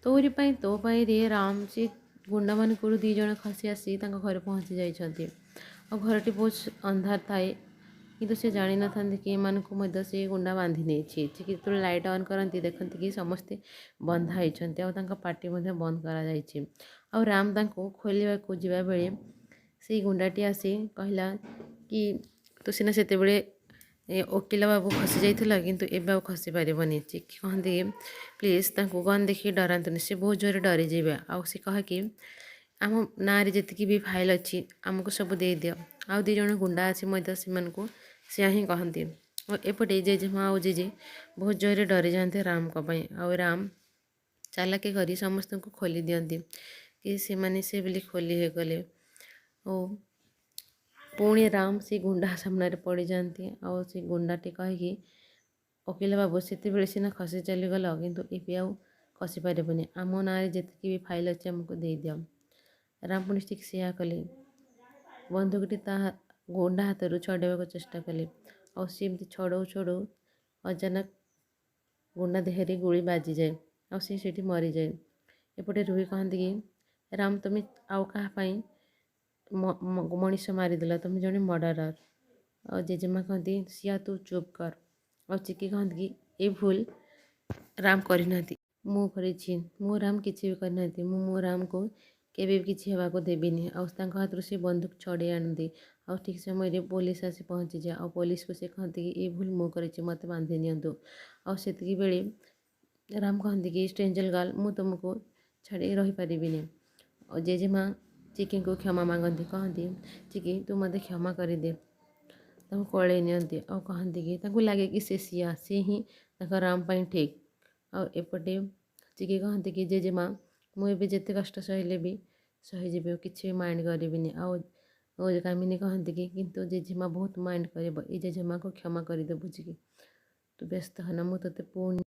ତୋରି ପାଇଁ, ତୋ ପାଇଁରେ ରାମ ସେ ଗୁଣ୍ଡାମାନଙ୍କରୁ ଦୁଇ ଜଣ ଖସି ଆସି ତାଙ୍କ ଘରେ ପହଞ୍ଚି ଯାଇଛନ୍ତି। ଆଉ ଘରଟି ବହୁତ ଅନ୍ଧାର ଥାଏ, କିନ୍ତୁ ସେ ଜାଣିନଥାନ୍ତି କି ଏମାନଙ୍କୁ ମଧ୍ୟ ସେ ଗୁଣ୍ଡା ବାନ୍ଧି ନେଇଛି। ଯେତେବେଳେ ଲାଇଟ୍ ଅନ୍ କରନ୍ତି, ଦେଖନ୍ତି କି ସମସ୍ତେ ବନ୍ଧା ହେଇଛନ୍ତି ଆଉ ତାଙ୍କ ପାଟି ମଧ୍ୟ ବନ୍ଦ କରାଯାଇଛି। ଆଉ ରାମ ତାଙ୍କୁ ଖୋଲିବାକୁ ଯିବା ବେଳେ ସେଇ ଗୁଣ୍ଡାଟି ଆସି କହିଲା କି ତୁ ସିନା ସେତେବେଳେ ଓକିଲ ବାବୁ ଖସି ଯାଇଥିଲା, କିନ୍ତୁ ଏବେ ଆଉ ଖସି ପାରିବନି। ଚିକି କହନ୍ତି, ପ୍ଲିଜ୍ ତାଙ୍କୁ ଗନ୍ ଦେଖିକି ଡରାନ୍ତୁନି, ସେ ବହୁତ ଜୋରରେ ଡରିଯିବେ। ଆଉ ସେ କହେ କି ଆମ ନାଁରେ ଯେତିକି ବି ଫାଇଲ୍ ଅଛି, ଆମକୁ ସବୁ ଦେଇଦିଅ। ଆଉ ଦୁଇ ଜଣ ଗୁଣ୍ଡା ଅଛି ମଧ୍ୟ, ସେମାନଙ୍କୁ ସେୟା ହିଁ କହନ୍ତି। ଆଉ ଏପଟେ ଜେଜେମା ଆଉ ଜେଜେ ବହୁତ ଜୋରରେ ଡରିଯାଆନ୍ତି ରାମଙ୍କ ପାଇଁ। ଆଉ ରାମ ଚାଲାକି କରି ସମସ୍ତଙ୍କୁ ଖୋଲି ଦିଅନ୍ତି କି ସେମାନେ ସେ ବୋଲି ଖୋଲି ହେଇଗଲେ। ଓ ପୁଣି ରାମ ସେ ଗୁଣ୍ଡା ସାମ୍ନାରେ ପଡ଼ିଯାଆନ୍ତି। ଆଉ ସେ ଗୁଣ୍ଡାଟି କହିକି, ଓକିଲ ବାବୁ, ସେତେବେଳେ ସିନା ଖସି ଚାଲିଗଲ, କିନ୍ତୁ ଏବେ ଆଉ ଖସି ପାରିବନି। ଆମ ନାଁରେ ଯେତିକି ବି ଫାଇଲ୍ ଅଛି, ଆମକୁ ଦେଇଦିଅ। ରାମ ପୁଣି ଠିକ୍ ସେୟା କଲେ। ବନ୍ଧୁକଟି ତା ଗୁଣ୍ଡା ହାତରୁ ଛଡ଼େଇବାକୁ ଚେଷ୍ଟା କଲେ। ଆଉ ସେ ଏମିତି ଛଡ଼ଉ ଛଡ଼ଉ ଅଚାନକ ଗୁଣ୍ଡା ଦେହରେ ଗୁଳି ବାଜିଯାଏ ଆଉ ସେ ସେଇଠି ମରିଯାଏ। ଏପଟେ ରୁହି କହନ୍ତି କି ରାମ, ତୁମେ ଆଉ କାହା ପାଇଁ ମଣିଷ ମାରିଦେଲ, ତୁମେ ଜଣେ ମର୍ଡ଼ରର। ଆଉ ଜେଜେମା କହନ୍ତି, ସିଆ, ତୁ ଚୁପ୍ କର। ଆଉ ଚିକି କହନ୍ତି କି ଏ ଭୁଲ ରାମ କରିନାହାନ୍ତି, ମୁଁ କରିଛି। ମୁଁ ରାମ କିଛି ବି କରିନାହାନ୍ତି। ମୁଁ ମୋ ରାମକୁ କେବେ ବି କିଛି ହେବାକୁ ଦେବିନି। ଆଉ ତାଙ୍କ ହାତରୁ ସେ ବନ୍ଧୁକ ଛଡ଼େଇ ଆଣନ୍ତି। ଆଉ ଠିକ୍ ସମୟରେ ପୋଲିସ ଆସି ପହଞ୍ଚିଯାଏ। ଆଉ ପୋଲିସକୁ ସେ କହନ୍ତି କି ଏ ଭୁଲ ମୁଁ କରିଛି, ମୋତେ ବାନ୍ଧି ନିଅନ୍ତୁ। ଆଉ ସେତିକି ବେଳେ ରାମ କହନ୍ତି କି ଷ୍ଟ୍ରେଞ୍ଜର ଗାର୍ଲ, ମୁଁ ତୁମକୁ ଛାଡ଼ି ରହିପାରିବିନି। ଆଉ ଜେଜେମା ଚିକିଙ୍କୁ କ୍ଷମା ମାଗନ୍ତି, କହନ୍ତି, ଚିକି, ତୁ ମୋତେ କ୍ଷମା କରିଦେ। ତାଙ୍କୁ କୋଳେଇ ନିଅନ୍ତି ଆଉ କହନ୍ତି କି ତାଙ୍କୁ ଲାଗେ କି ସେ ସିଆ, ସେ ହିଁ ତାଙ୍କ ରାମ ପାଇଁ ଠିକ୍। ଆଉ ଏପଟେ ଚିକି କହନ୍ତି କି ଜେଜେମା, ମୁଁ ଏବେ ଯେତେ କଷ୍ଟ ସହିଲେ ବି ସହିଯିବି, କିଛି ବି ମାଇଣ୍ଡ କରିବିନି। ଆଉ କାମିନୀ କହନ୍ତି କି କିନ୍ତୁ ଜେଜେମା ବହୁତ ମାଇଣ୍ଡ କରିବ। ଏଇ ଜେଜେମାକୁ କ୍ଷମା କରିଦେ ବୁଝିକି। ତୁ ବ୍ୟସ୍ତ ହନା, ମୁଁ ତୋତେ ପୁଣି